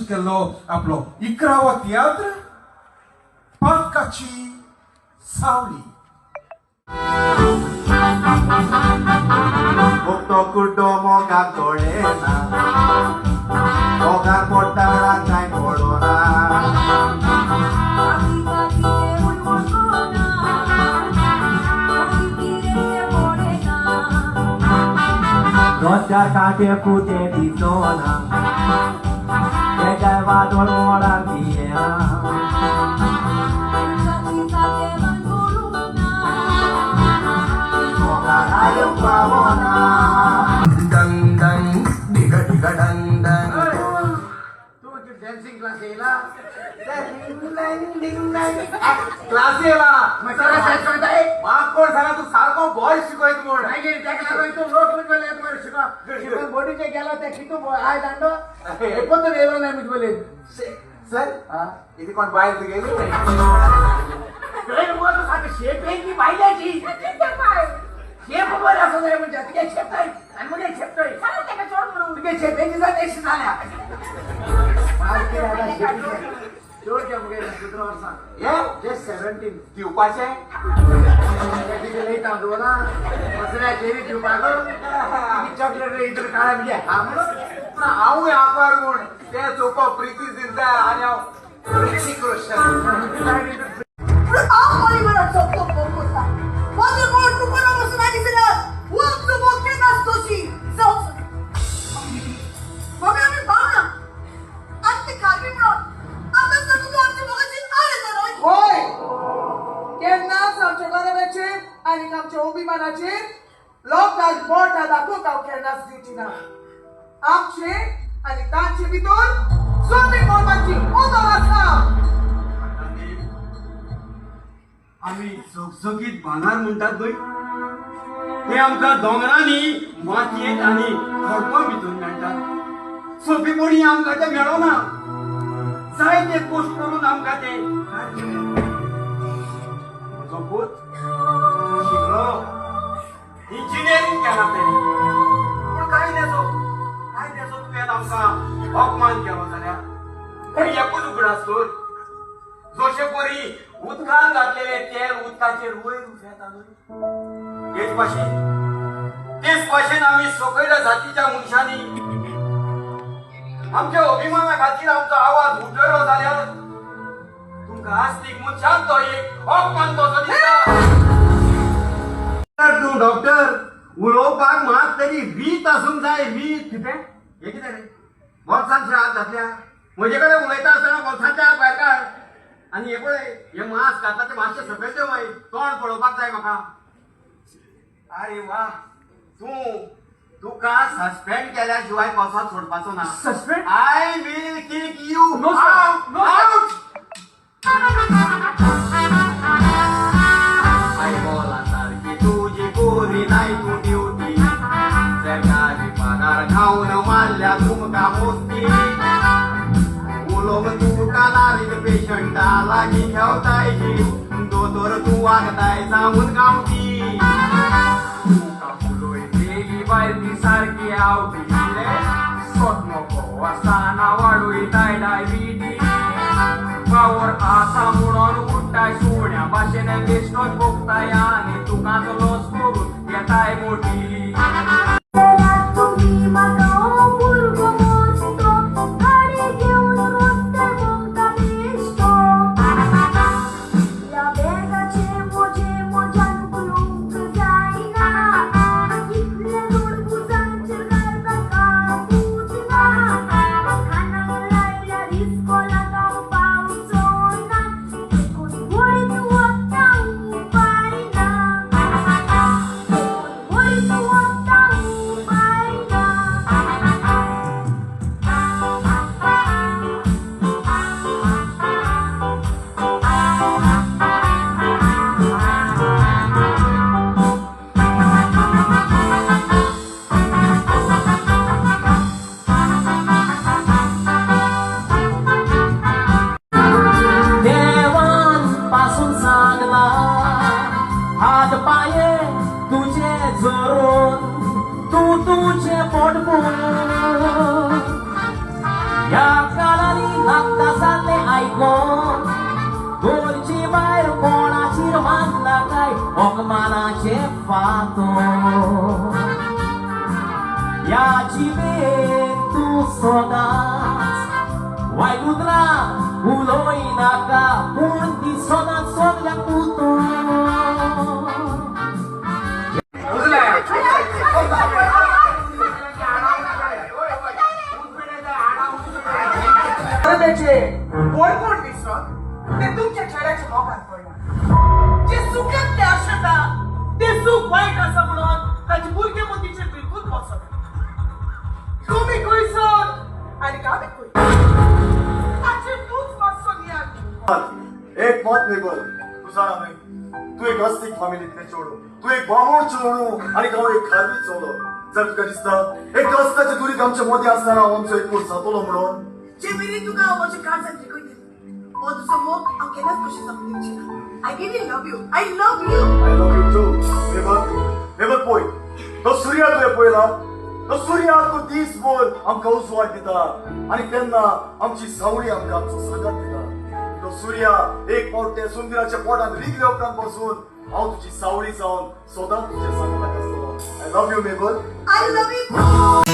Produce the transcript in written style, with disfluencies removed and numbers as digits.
केल्लो आपलो 11वो तियात्र पातकाची सावली. तो कुड्डो मोगाक दोळे ना, मोगाक पोटाक कांय पडना. रस्त्यार कांटे कुटे दिसना, तेच्या वादळ मोडाक दियेना. मोगाक आयूंक पावना. डंग डंग डिग डिग डंग डंग. तू डान्सिंग क्लास येयला? क्लास येयला. सांगताय. म्हाका कोण सांगा तूं सारको बॉय शिकयत म्हूण. मागीर तेका लागून तूं लोक मुजबले मरे शिको शिकून बोटीचे गेलो ते कितू आयज हाडलो एकूच येयलो ना मुजबले. सर, इथे कोण बायल तुगेली? सारकें शेप येयली बायल्याची. शेप बरें आसा जाय म्हणजे तुगे शेपताय आनी मुगे शेपताय तुगे शेपेची जाय तशी जाल्या. चड क्या मुगे 17 वर्सां. हे जस्ट 17. दिवपाचें लयता दवरना मसऱ्याचेर दिवपाक चॉकलेट इतर काळा म्हणजे हा म्हणून. पूण हांवूय आपार म्हूण ते चोवपाक प्रिती जिंता आनी हांव ऋतिक रोशन. पूण हांव परिवाराचो मोग करता. म्हजो मोग तुका बसून आनी जाल्यार हो आमचो मोग केन्नाच दोशी जावचो. मम्मी, आमी भावना आनी ती खारवी म्हणून आतां तर तुका आमच्या मोगाची आड येता न्हय? होय, केन्नाच आमच्या घराब्याचेर आनी आमच्या अभिमानाचेर लोकांक बोटां दाखोवंक हांव केन्नाच दिवची ना. आमचे आनी तांचे भितर जमीन मोडपाची ओदर आसा. आमी झोकझोकीत भांगर म्हणटात न्हय, ते आमकां दोंगरांनी मातयेंत आनी खडपां भितर मेळटात. सोंपेपणी आमकां ते मेळना. जायते कश्ट करून आमकां ते काडचे पडटा. म्हजो पूत शिकलो, इंजिनियरींग केलां तेणें, पूण काय तेजो तुवें आमकां अपमान केलो जाल्यार एकूच उगडास दवर, जशे परी उदकान घातलेले तेल उदकाचेर वयर उफेता न्हय, तेच भाशेन आमी सकयल्या जातीच्या मनशांनी आमच्या अभिमाना खातीर आमचो आवाज उठयलो जाल्यार तुमकां आस्तीक मनशान तो एक अपमान कसो दिसता. तूं डॉक्टर उलोवपाक मात तरी रीत आसूंक जाय, रीत. कितें हें? कितें रे, बोल्सांत हात घातल्या? म्हजे कडेन उलयता आसतना बोल्सांचे हात भायर काड. आनी हे पळय, हे मास्क घातला ते मातशें सकयल देंवय, मागीर तोंड पळोवपाक जाय म्हाका. अरे वा, तूं तुका सस्पेंड केल्या शिवाय कसो सोडपाचो ना. Suspend? I will kick you No, sir. Out. No, sir. Out. बोला सारखी तुजी गोरी नाही तू ड्युटी, सरकारी पगार खाऊन मारल्या तुमकां मोस्ती. उलोवंक तुका लारीक पेशंटा लागीं खेवताय दोतोर, तूं वागताय जावन गांवठी. तुका फुलयतेली बायल ती सारकी आवटी रे, सोट नको आसतना वाडयताय डायबिटीज. पावर आसा म्हणून उडटाय सुण्या भाशेन, बेश्टोच भोगताय आनी तुकाच लॉस करून घेताय मोठी. तुमी म्हाका भुरगो मस्तो, गाडी घेवन रस्त्यार भोंवता बेश्टो. ह्या बॅगाचें वजें म्हज्यान उखलूंक जायना, इतलें लोड भुजांचेर घालपाक कांकूच ना. कानाक लायल्यार इस्कोलाक हांव पावचो ना, देखून वळीत वता उपाय ना, देखून वळीत वता. amato. या जिबेन तूं सदांच वायट उतरां उलोयनाका पूण ती सदांच सगळ्यांक पुतो. घराब्याचे कोण विसरत ते तुमच्या चेड्याच्या मोगान पडला. जे सुखांतले आशेता ते सुख वायट आसा म्हणून ताचे भुरगे मतीचेर बिलकूल बसना. तुमी खंयसर आनी आमी खंय ताचेर तूंच मातसो नियाळ. एक मत मेबल, तूं जाणा न्हय, तूं एक अस्तीक फामिलींतलें चेडूं, तूं एक बामण चेडूं आनी हांव एक खारवी चलो. जर तुका दिसता एक कस्ताचे दुरीग आमच्या मदीं आसतना हांव आमचो एकवट जातलो म्हणून, जे मेरेन तुका हांव म्हज्या काळजांत रिगयतलें हो तुजो मोग हांव केन्नाच कशें जमून दिवचें ना. I really love you. I love you. I love you too. Mabel, Mabel पळय, तो सुर्या तुवें पळयला, तो सुर्या तो दीसभर आमकां उजवाड दिता आनी तेन्ना आमची सावळी आमकां आमचो सांगात दिता. तो सुर्या एक फावट त्या सुंदराच्या पोटांत रिगल्या उपरांत पासून हांव तुजी सावळी जावन सदांच तुज्या सांगाताक आसतलो. I love you Mabel. I love you.